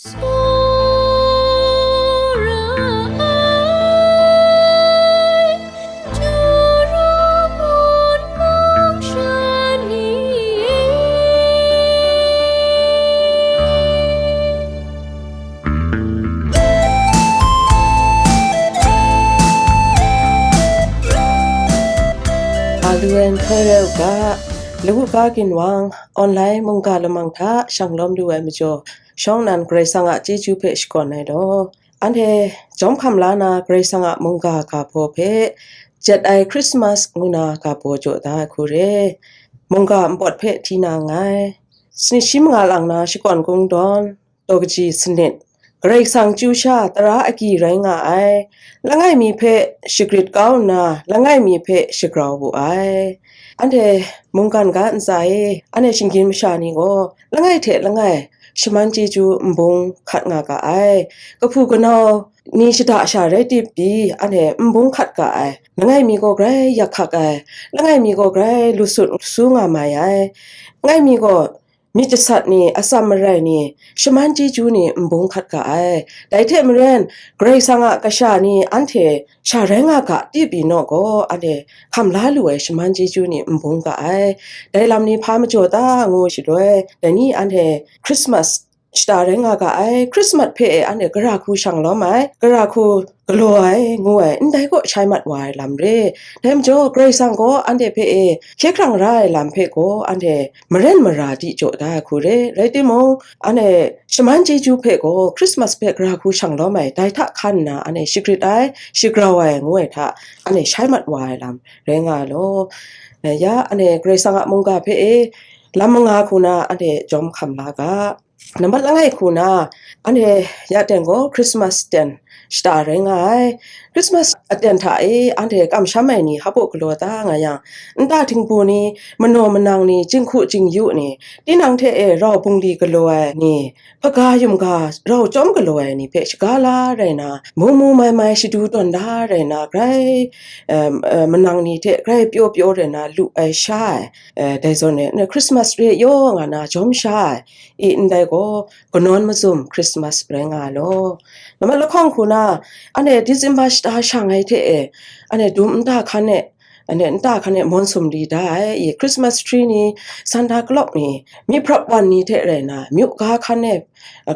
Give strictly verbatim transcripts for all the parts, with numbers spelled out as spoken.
Tsawra ai, Juru mung mung sha ni e. A lu ai n hkoi rai u ga, lawu ga ginwang, online mungga lamang hta shanglawm lu ai majaw, shawng nnan Karai Kasang a chyeju hpe shakawn ai law. Anhte jawm hkam la na Karai Kasang a mungga ga baw hpe, jet ai Christmas ngu na ga baw jaw da ai hku re. Mungga npawt hpe hti na nngai. Sanit shi manga lang na shakawn kungdawn, daw kaji sanit, Karai Kasang chyu sha tara agyi rai nga ai, langai mi hpe shagrit kau nna, langai mi hpe shagrau wu ai. Anhte mungkan ga ntsa e, anhte shinggyim masha ni gaw, langai hte langai shaman chyeju nbung hkat nga ga ai. Kahpu kanau ni shada sha rai tip pyi, anhte nbung hkat ga ai. Langai mi gaw grai yak hkak ai, langai mi gaw grai lusut su nga mai ai. Langai mi gaw myit jasat ni, atsam marai ni, shaman chyeju ni nbung hkat ga ai. Dai hte maren, Karai Kasang a kasha ni anhte sha rai nga ga tip pyi naw gaw, anhte hkam la lu ai shaman chyeju ni nbung ga ai. Dai lam ni hpa majaw ta ngu shaloi, dai ni anhte Christmas shata rai nga ga ai, Christmas hpe e anhte gara hku shang lawm ai, gara hku galaw ai, ngu ai, ndai kaw shai mat wa ai lam re. Dai majaw, Karai Kasang gaw anhte hpe e hkye hkrang ra ai lam hpe gaw anhte maren mara di jaw da ai hku re. Rai timung, anhte shaman chyeju hpe gaw Christmas hpe gara hku shang lawm ai, dai hta hkan nna anhte shagrit ai, shagrau ai, ngu ai hta anhte shai mat wa ai lam rai nga ai law. Ya, anhte Karai Kasang a mungga hpe e lam manga hku na anhte jawm hkam la ga. Nambat langai hku na, anhte ya ten gaw Christmas ten shata rai nga ai. Christmas aten hta e anhte kamsham ai ni hpaw galaw ta nga yang, nta htingbu ni, manaw manang ni, jinghku jingyu ni, tinang hte e rau bungli galaw ai ni, hpaga yum ga rau chyawm galaw ai ni hpe shaga la rai na, mu mu mai mai shadu tawn da rai na, grai, em, eh, manang ni hte grai pyaw pyaw rai na lu ai sha ai, eh, dai zawn e, Christmas re yaw nga na jawm sha ai, i ndai gaw, kanawn mazum Christmas rai nga ai law. Nambat lahkawng hku na, anhte December shata shang ai hte e, anhte dum nta hkan e, anhte nta hkan e mawn sumri da ai, i Christmas tree ni, Santa Claus ni, myi hprap wan ni hte rai na, myu ga hkan e,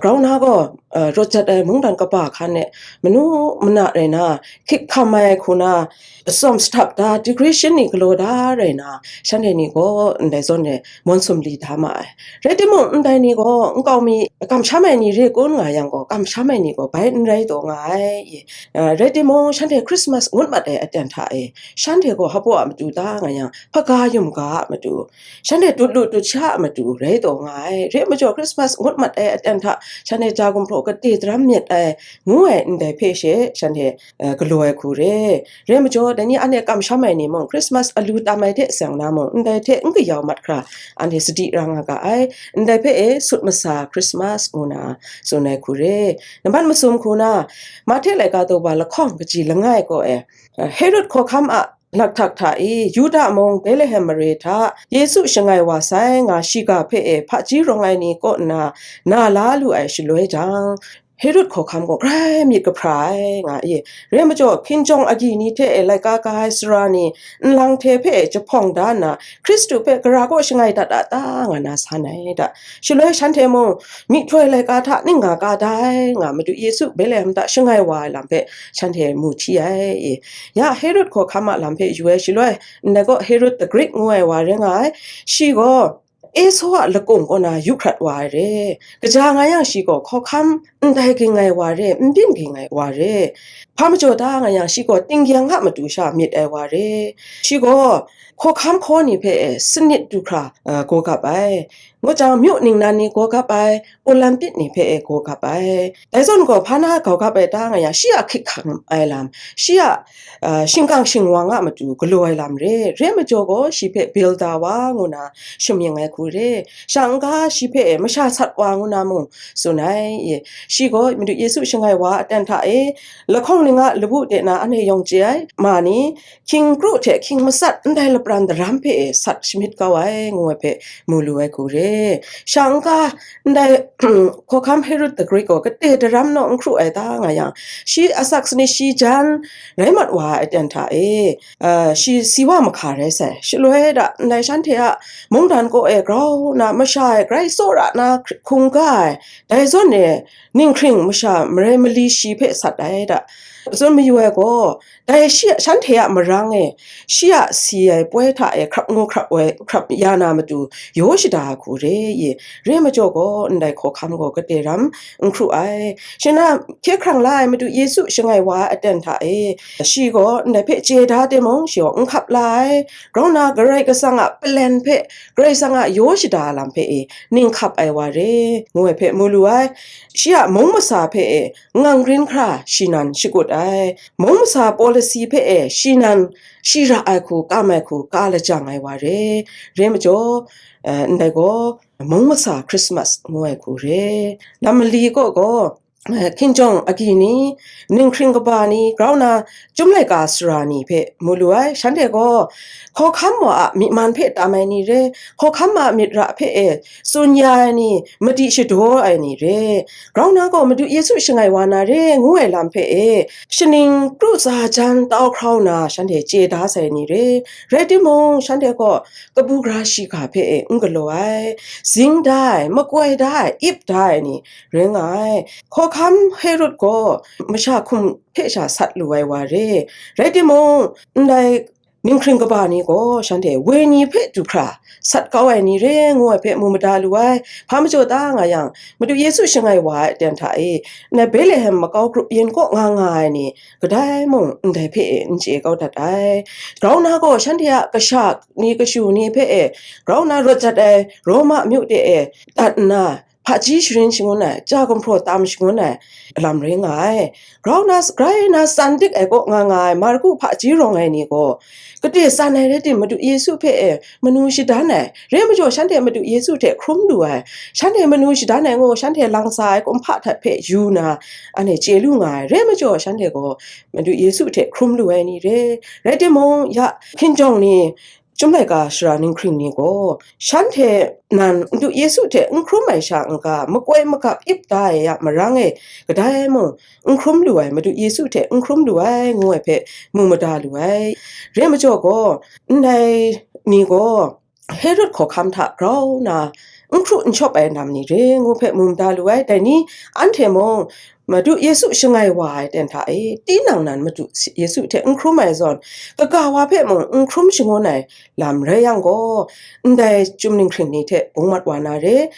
grau na gaw, eh, rawt jat ai mungdan kaba hkan e, manu mana rai na, hkyik hkam ai hku na, atsawm sahtap da, decoration ni galaw da rai na, shanhte ni gaw ndai zawn e mawn sumri da ma ai. Rai timung, ndai ni gaw nkau mi kamsham ai ni re kun nga yang gaw, kamsham ai ni gaw bai n rai taw nga ai. Eh, rai timung, shanhte Christmas ngut mat ai aten hta e, shanhte gaw hpaw a matu ta nga yang, hpaga yum ga a matu, shanhte tut lu tut sha a matu rai taw nga ai. Re ai majaw, Christmas ngut mat ai aten hta shanhte ja gumhpraw kade daram myit ai, ngu ai ndai hpe she shanhte, eh, galaw ai hku re. Re ai majaw, dai ni anhte kamsham ai ni mung, Christmas alu tam ai hte seng na mung, ndai hte n kayau mat hkra, anhte sadi ra nga ga ai. Ndai hpe e sut masa Christmas ngu na tsun ai hku re. Nambat masum hku na, Mahte laika daw ba lahkawng kaji langai kaw e, eh, Herod hkawhkam a laktak hta e, Yuda mung Betlehem mare hta Yesu shangai wa sai nga shiga hpe e hpaji rawng ai ni kaw nna na la lu ai shaloi jang, Herod hkawhkam gaw grai myit kahpra ai nga i, re ai majaw, hkinjawng agyi ni hte e laika ka ai sara ni nlang hte hpe e jahpawng da nna, Hkristu hpe gara kaw shangai dat a ta nga na san ai da. Shaloi shanhte mung, myihtoi laika hta ning nga ka da ai nga, Madu Yesu Betlehem hta shangai wa ai lam hpe shanhte mu hti ai. Ya, Herod hkawhkam a lam hpe yu ai shaloi, ndai gaw Herod the Great ngu ai wa rai nga ai, shi gaw Esaw a lakung kaw na yu hkrat wa ai re. Kaja nga yang, shi gaw hkawhkam ndai ging ai wa re, n byin ging ai wa re. Hpa majaw ta nga yang, shi gaw tinggyang a matu sha myit ai wa re. Shi gaw hkawhkam hkaw ni hpe e sanit du hkra, uh, gaw gap ai. Ngut jang, myu ningnan ni gaw gap ai, Olympic ni hpe e gaw gap ai. Dai zawn gaw, hpa na gau gap ai ta nga yang, shi a hkyik hkam ai lam, shi a, uh, shingkang shingwang a matu galaw ai lam re. Re ai majaw gaw, shi hpe Bilda wa ngu na shamying ai hku re. Shang n ga, shi hpe masha sat wa ngu na mung tsun ai. Shi gaw Madu Yesu shangai wa aten hta e, lahkawng ning a labu de na anhte yawng chye ai ma ni, hkying kru hte hkying matsat ndai lapran daram hpe e sat shamyit kau ai, ngu ai hpe mu lu ai hku re. E, sha n-ga, ndai hkawhkam Herod the Great gaw kade daram naw n hkru ai ta nga yang, shi asak sani shi jan rai mat wa ai aten hta e, a, shi si wa mahka rai sai. Shaloi da ndai shanhte a mungdan kaw e grau na masha e grai tsawra na hkungga ai, dai zawn e ninghkring masha marai mali shi hpe sat ai da. Tsun mayu ai gaw, dai shi, shanhte a marang e, shi a si ai poi hta e hkrap ngu hkrap woi, hkrap ya na matu, yaw shada ai hku re i, re majaw gaw, ndai hkawhkam gaw kade ram n hkru ai. Shi na hkye hkrang la ai Madu Yesu shangai wa ai aten hta e, shi gaw ndai hpe chye da timung, shi gaw n hkap la ai. Grau na Karai Kasang a palen hpe, Karai Kasang a yaw shada lam hpe e, ning hkap ai wa re, ngu ai hpe mu lu ai. Shi a mung masa hpe e, ngang rin hkra shi nan shakut ai. Mung masa policy hpe e shi nan shi ra ai hku, kam ai hku, ka lajang ai wa re. Re majaw, eh, ndai gaw, mung masa Christmas ngu ai hku re. Lam mali kaw gaw, eh, hkinjawng agyi ni, ninghkring kaba ni, grau na, chyum laika sara ni hpe mu lu ai. Shanhte gaw, hkawhkam wa a myi man hpe tam ai ni re, hkawhkam a myit ra hpe e tsun ya ai ni, madi shadaw ai ni re, grau na gaw Madu Yesu shangai wa na re ngu ai lam hpe e, shaning kru tsa jan tau hkrau na shanhte chye da sai ni re, rai timung, shanhte gaw kabu gara shiga hpe e n galaw ai, zing da ai, makoi da ai, ip da ai ni rai nga ai. Hkawhkam Herod gaw masha hkum hpe sha sat lu ai wa re, rai timung, ndai ninghkring kaba ni gaw shanhte woi ni hpe du hkra sat kau ai ni re ngu ai hpe mu mada lu ai. Hpa majaw ta nga yang, Madu Yesu shangai wa ai aten hta e, ndai Betlehem makau grup yin kaw nga nga ai ni, kadai mung ndai hpe e n chye kau dat ai. Grau na gaw shanhte a kasha ni kashu ni hpe e, grau na rawt jat ai Roma amyu de e dat nna, hpaji sharin shangun ai, ja gumhpraw tam shangun ai lam rai nga ai. Grau na, grai na tsan dik ai kaw nga nga ai Marku hpaji rawng ai ni gaw, kade tsan ai rai tim, Madu Yesu hpe e manu shadan ai, rai majaw shanhte Madu Yesu hte hkrum lu ai, shanhte manu shadan ai ngu, shanhte lang sa ai kumhpa hta hpe yu na, anhte chye lu nga ai, rai majaw shanhte gaw Madu Yesu hte hkrum lu ai ni re, rai timung, ya hkinjawng ni, chyum laika sara ninghkring ni gaw, shanhte nan Madu Yesu hte n hkrum ai sha n-ga, makoi magap ip da ai a marang e, kadai mung n hkrum lu ai, Madu Yesu hte n hkrum lu ai, ngu ai hpe mu mada lu ai. Re majaw gaw, ndai ni gaw Herod hkawhkam hta grau na, n hkru n shawp ai nam ni re ngu hpe mu mada lu ai. Dai ni, anhte mung, Madu Yesu shangai wa ai ten hta e, tinang nan Madu Yesu hte n hkrum ai zawn, kaga wa hpe mung n hkrum shangun ai lam rai yang gaw, ndai chyum ninghkring ni hte bung mat wa na re,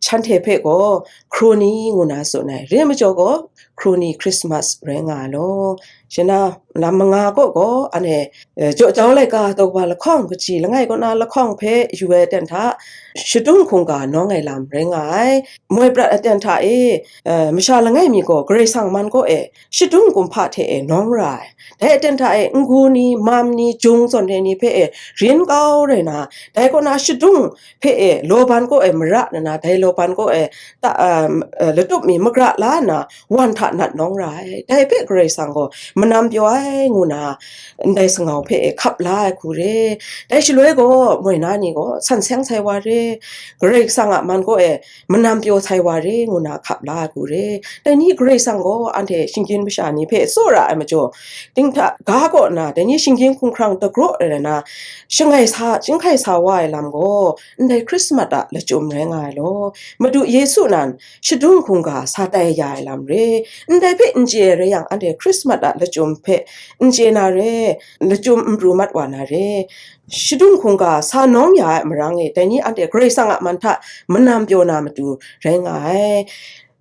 shanhte hpe gaw Crony ngu na tsun ai, re majaw gaw Crony Christmas rai nga ai law. Shi na, lam manga kaw gaw, anhte, eh, jaw jau laika daw kaba lahkawng kaji langai kaw na lahkawng hpe yu ai ten hta, shadung hkungga nawng ai lam rai nga ai. Moi prat aten hta e, eh, masha langai mi gaw Karai Kasang man kaw e, shadung kumhpa hte e nawng ra ai. Dai aten hta e, n-gu ni, mam ni, jung zawn re ni hpe e, rin kau rai na, dai kaw na shadung hpe e, lawban kaw e, mara nna, dai lawban kaw e, ta, um, eh, latup mi magra la nna, wan hta nat nawng ra ai. Dai hpe Karai Kasang gaw manam pyaw ai, ngu na, ndai sangau hpe e hkap la ai hku re. Dai shaloi gaw, moi na ni gaw, san seng sai wa re, Karai Kasang a man kaw e, manam pyaw sai wa re, ngu na hkap la ai hku re. Dai ni Karai Kasang gaw, anhte shinggyim masha ni hpe tsawra ai majaw, dinghta ga kaw na, dai ni shinggyim hkumhkrang dagraw rai na, shangai sa, chyinghkai sa wa ai lam gaw, ndai Christmas a lachyum rai nga ai law. Madu Yesu nan, shadung hkungga sa tai ya ai lam re, ndai hpe n chye ai rai yang, anhte Christmas a lachyum hpe n chye na re, lachyum n pru mat wa na re, shadung hkungga sa nawng ya ai marang e, dai ni anhte Karai Kasang a man hta manam pyaw na matu rai nga ai.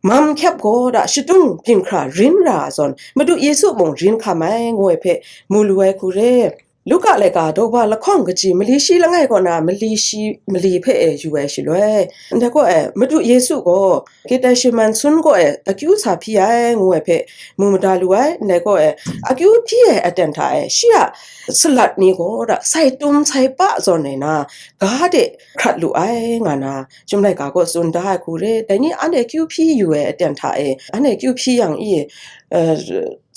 Mam hkyep gaw da shadung byin hkra rin ra ai zawn, Madu Yesu mung rin hkam ai, ngu ai hpe mu lu ai hku re. Luka laika daw ba lahkawng kaji mali shi langai kaw na mali shi mali hpe e yu ai shaloi, ndai kaw e Madu Yesu gaw Gethsemane sun kaw e akyu sa hpyi ai, ngu ai hpe mu mada lu ai. Ndai kaw e akyu hpyi ai aten hta e shi a salat ni gaw da sai tum sai pa zawn ai na, ga de hkrat lu ai, nga na, Chyum laika gaw tsun da ai hku re. Dai ni anhte akyu hpyi yu ai aten hta e, anhte akyu hpyi yang i, eh,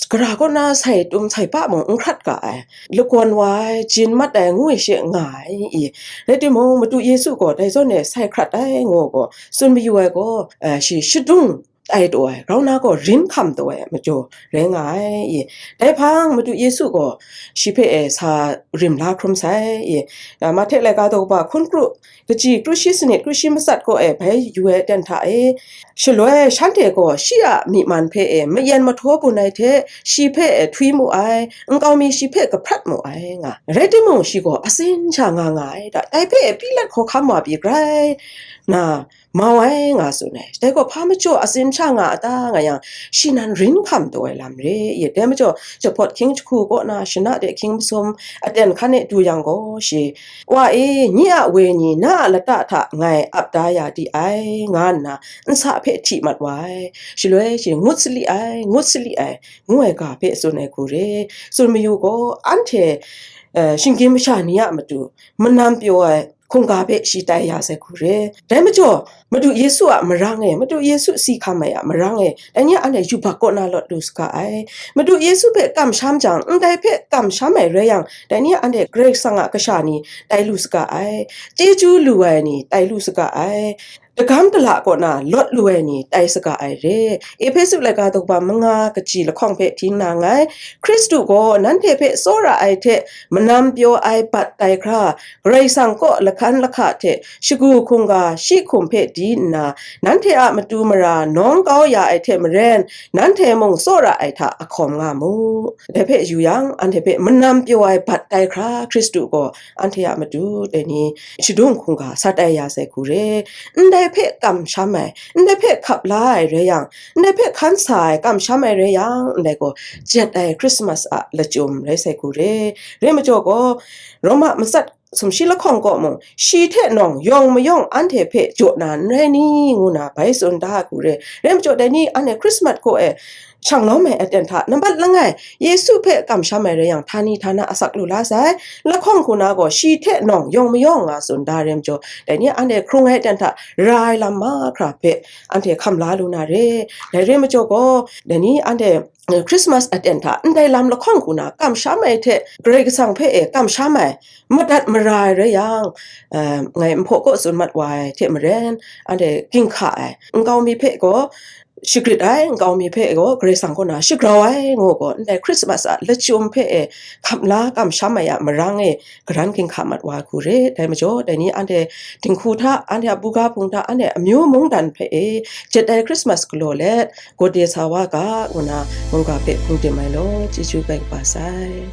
gara kaw na sai tum sai pa mung n hkrat ga ai, lagawn wa ai, jin mat ai ngu ai she nga ai i. Rai timung, Madu Yesu gaw dai zawn e sai hkrat ai ngu gaw, tsun mayu ai gaw, eh, shi shadung tai taw ai, grau na gaw rin hkam taw ai majaw rai nga ai i. Dai hpang Madu Yesu gaw shi hpe e sa rim la hkrum sai i. Mahte laika daw kaba hkun kru, kaji kru shi sanit kru shi matsat kaw e bai yu ai aten hta e, shaloi shanhte gaw shi a myi man hpe e mayen mahtaw bun ai hte, shi hpe e htwi mu ai, nkau mi shi hpe kahprat mu ai nga. Rai timung, shi gaw atsin sha nga nga ai, da, dai hpe e Pilat hkawhkam wa pyi grai na mau ai nga tsun ai. Dai gaw hpa majaw atsin sha nga a ta nga yang, shi nan rin hkam taw ai lam re i. Dai majaw, jahpawt hkying jahku kaw na shana de hkying masum aten hkan e du yang gaw, shi, "Wa e, nye a wenyi na a lata hta ngai ap da ya di ai," nga nna nsa hpe hti mat wa ai. Shaloi shi, "Ngut sali ai, ngut sali ai," ngu ai ga hpe tsun ai hku re. Tsun mayu gaw, anhte, eh, shinggyim masha ni a matu manam pyaw ai hkungga hpe shi tai ya sai hku re. Dai majaw, Madu Yesu a marang e, Madu Yesu si hkam ai a marang e, dai ni a anhte yubak kaw na lawt lu saga ai. Madu Yesu hpe kamsham jang, ndai hpe kamsham ai rai yang, dai ni a anhte Karai Kasang a kasha ni tai lu saga ai. Chyeju lu ai ni tai lu saga ai. Dagam dala kaw na lawt lu ai ni tai saga ai re. Ehpesu laika daw kaba manga, kaji lahkawng hpe hti nna ngai, Hkristu gaw nanhte hpe tsawra ai hte manam pyaw ai bat tai hkra, Karai Kasang kaw lahkan lahka hte shagu hkungga shi hkum hpe di nna, nanhte a matu mara nawng kau ya ai hte maren, nanhte mung tsawra ai hta ahkawm nga mu. Dai hpe yu yang, anhte hpe manam pyaw ai bat tai hkra Hkristu gaw anhte a matu dai ni shadung hkungga sa tai ya sai hku re. Ndai hpe kamsham ai, ndai hpe hkap la ai rai yang, ndai hpe hkan sa ai kamsham ai rai yang, ndai gaw jet ai Christmas a lachyum rai sai hku re. Rai majaw gaw, Roma matsat sumshi lahkawng kaw mung, shi hte nawng yawng mayawng anhte hpe jaw na n rai ni, ngu na bai tsun da ai hku re. Rai majaw, dai ni anhte Christmas kaw e shang lawm ai aten hta nambat langai, Yesu hpe kamsham ai rai yang, htani htana asak lu la sai. Lahkawng hku na gaw, shi hte nawng yawng mayawng nga tsun da rai majaw, dai ni anhte hkrung ai aten hta ra ai lam mahkra hpe anhte hkam la lu na re. Dai rai majaw gaw, dai ni anhte, eh, Christmas aten hta ndai lam lahkawng hku na kamsham ai hte Karai Kasang hpe e kamsham ai, madat mara ai rai yang, eh, ngai nhpaw kaw tsun mat wa ai hte maren, anhte ginhka ai, nkau mi hpe gaw shagrit ai, nkau mi hpe gaw Karai Kasang kaw na shagrau ai ngu gaw, ndai Christmas a lachyum hpe e hkap la kamsham ai a marang e garan ginhka mat wa ai hku re. Dai majaw, dai ni anhte dinghku hta, anhte a buga hpung hta, anhte amyu mungdan hpe e jet ai Christmas galaw let, gawde sa wa ga, ngu na mungga hpe hpung tim ai law, chyeju kaba sai.